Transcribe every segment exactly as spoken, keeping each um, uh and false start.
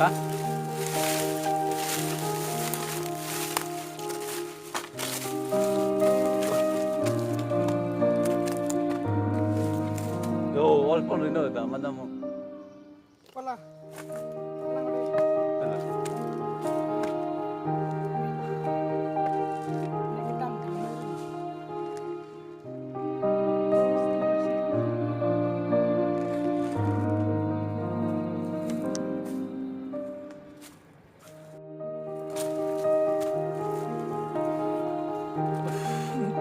Yo, all pon rino da, madam mo. Pala.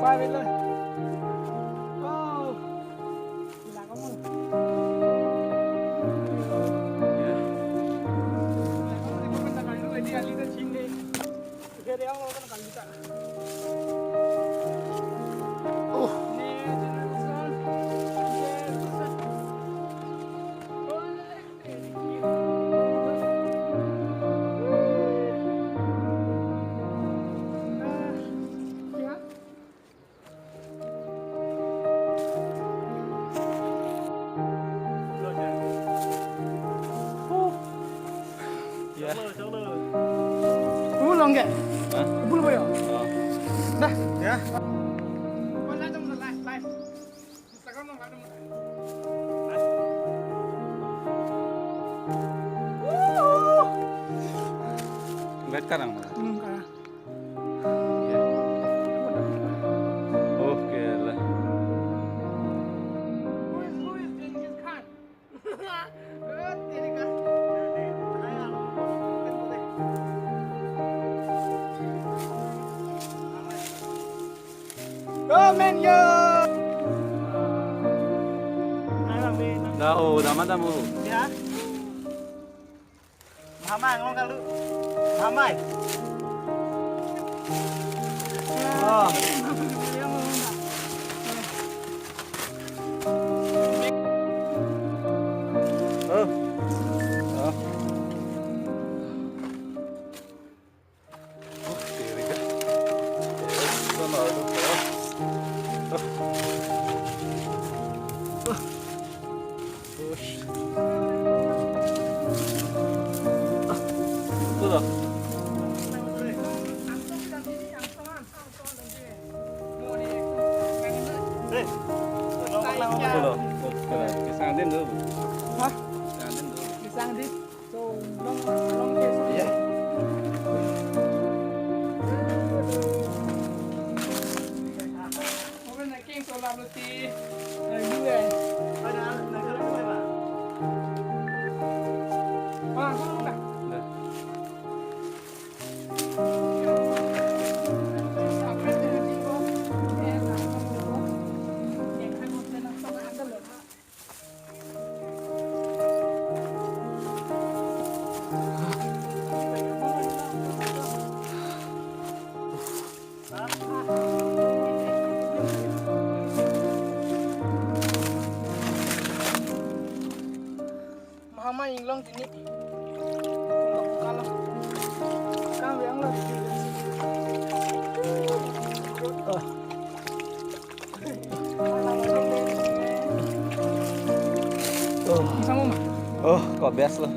Pavela. Oh. Ila kamu. Ya. Ila kamu, ini kan tak kayu, ini alita cing deh. Oke, dia mau kan kayu tak? Oh. Ini, ini, ini. Ya. Pulang ke? Hah? Pulang ya? Oh. Dah. Ya. Nggak sekarang, Mas? Hmm, sekarang. Ya. Oke lah. Go, men, go! Dah, oh, dah, madam, oh. Ya. Mahamai, ngomong kalu. Mahamai. Oh. Oh. Oh. Oh, tirik ah. Sana, aduh, ya. Oh. Oh. Ush. Ah, itu dah. Eh, itu dah. Oke, kesang din dulu. Hah? Kesang din dulu. Kesang din. So, long, long case. Iya. Open the king so lovely. Are you, eh? Ada, ada, ada, ada. Wah, kamu dah. Dah. Mahamai inglong tini. Kang yang lah. Oh. Sama, Ma? Oh, kok best lah.